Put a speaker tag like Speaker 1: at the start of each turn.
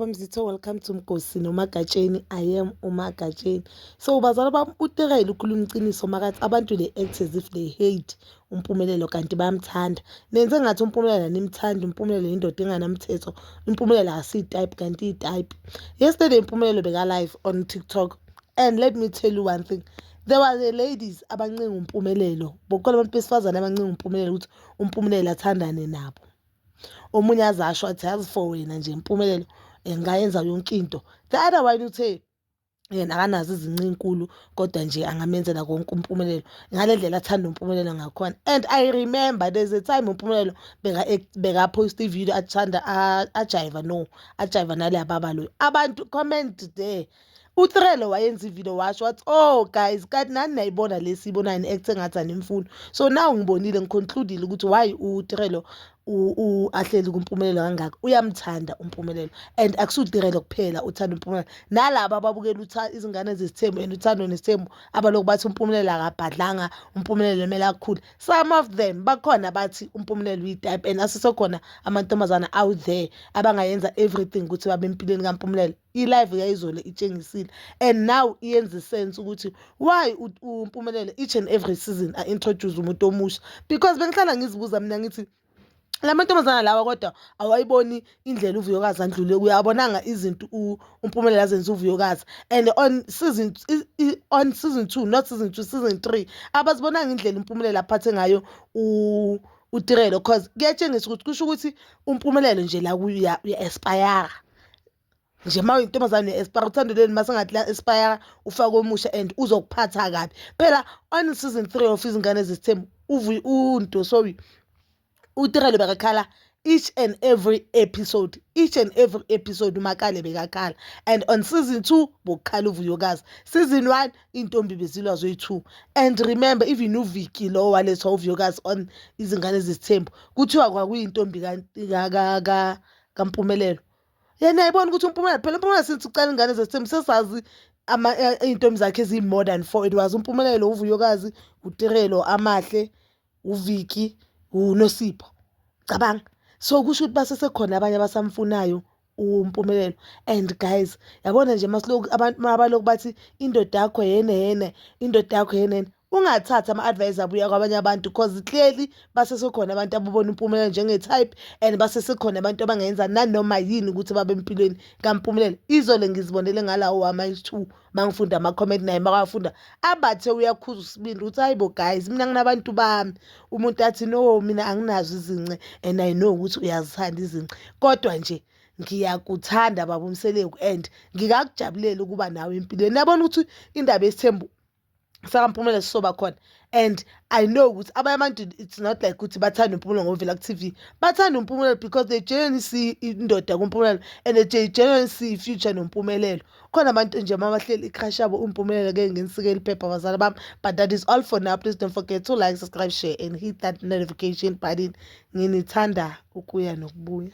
Speaker 1: Mzitho, welcome to Mgosi noMagatsheni. I am uMagatsheni. So bazala bami, uTirelo ukhuluma iqiniso makathi abantu they act as if they hate uMpumelelo kanti bayamthanda. Nenze ngathi uMpumelelo animthandi, uMpumelelo indoda enganamthetho, uMpumelelo akusiyi-type kanti iyi-type. Yesterday uMpumelelo beka-live on TikTok and let me tell you one thing. There was a ladies abancenga uMpumelelo, bokukhona abantu besifazane abancenga uMpumelelo ukuthi uMpumelelo athandane nabo. Omunye azasho athi, yazi, for wena nje Mpumelelo ngayenza yonke into. The other one uthe yena akanazo izinqa ey'nkulu kodwa nje angamenzela konke uMpumelelo ngale ndlela athanda uMpumelelo ngakhona. And I remember there's a time uMpumelelo bekaphosta ividiyo athanda ajayiva, no, ajayiva naleya baba loyo. Abantu comment there. UTirelo wayenza ividiyo washo wathi, "Oh guys, kanti nani nayibona le siyibonayo, ni-act engathi animfuni." So now ngibonile, ngi-conclude-ile ukuthi why uTirelo ahleli kuMpumelelo kangaka. Uyamthanda uMpumelelo and akusiwuTirelo kuphela uthanda uMpumelelo, nalaba ababukela Izingane Zesithembu and Uthando Nesithembu abalokhu bathi uMpumelelo akabhadlanga, uMpumelelo kumele akhule. Some of them bakhona bathi uMpumelelo uyi-type and asesekhona amantombazana out there abangayenza everything ukuthi babe empilweni kaMpumelelo. I-live yayizolo itshengisile and now iyenza i-sense ukuthi why uMpumelelo each and every season a-introduce umuntu omusha, because bengihlala ngizibuza mina ngithi la mantombazana lawa kodwa awayiboni indlela uVuyokazi andlule kuyo, awabonanga izinto uMpumelelo azenze uVuyokazi. And on season two, not season two, season three, abazibonanga indlela uMpumelelo aphathe ngayo uTirelo, cause kuyatshengisa ukuthi kusho ukuthi uMpumelelo nje la kuyo uya-expire nje. Uma uyintombazane uya-expire, uthando lweni mase ngathi la-expire, ufake omusha and uzokuphatha kabi. Phela on season three of Izingane Zesithembu, unto, sorry, uTirelo bekakhala each and every episode, each and every episode uMakale bekakhala. And on season 2 bokukhala uVuyokazi, season 1 intombi bezilwa zoyi-2. And remember, even uViki lo walethwa uVuyokazi on Izingane Zesithembu, kuthiwa kwakuyintombi kaMpumelelo. Yena yayibona ukuthi uMpumelelo, phela uMpumelelo since ucala Ingane Zesithembu sesazi iy'ntombi zakhe eziyi-more than four. It was uMpumelelo, uVuyokazi, uTirelo, Amahle, uViki, uNosipho, cabanga. So kusho ukuthi basesekhona abanye abasamfunayo uMpumelelo. And guys, yabona nje masiloku abantu mabalokhu bathi indoda yakho yene yene, indoda yakho yene yene, ungathathi ama-advice abuya kwabanye abantu, cause clearly basesekhona abantu ababona uMpumelelo njenge-type and basesekhona abantu abangenza nanoma yini ukuthi babe empilweni kaMpumelelo. Izolo ngizibonele ngalawo wama-two mangifunda ama-comment, naye makawafunda abathe uyakhuza usibindi ukuthi, "Hayi bo guys, mina nginabantu bami." Umuntu athi, "No, mina anginazo izince and I know ukuthi uyazithanda izince, kodwa nje ngiyakuthanda baba uMseleku and ngikakujabulela ukuba nawe empilweni." Yabona ukuthi indaba yesithembu sakaMpumelelo sisoba khona. And I know ukuthi abanye abantu, it's not like ukuthi bathanda uMpumelelo ngoba uvela ku-TV, bathanda uMpumelelo because they genuinely see indoda kuMpumelelo and they genuinely see i-future noMpumelelo. Khona abantu nje uma bahleli i-crush yabo uMpumelelo. Ke nginisike iphepha bazala bami, but that is all for now. Please don't forget to like, subscribe, share and hit that notification button. Nginithanda ukuya nokubuya.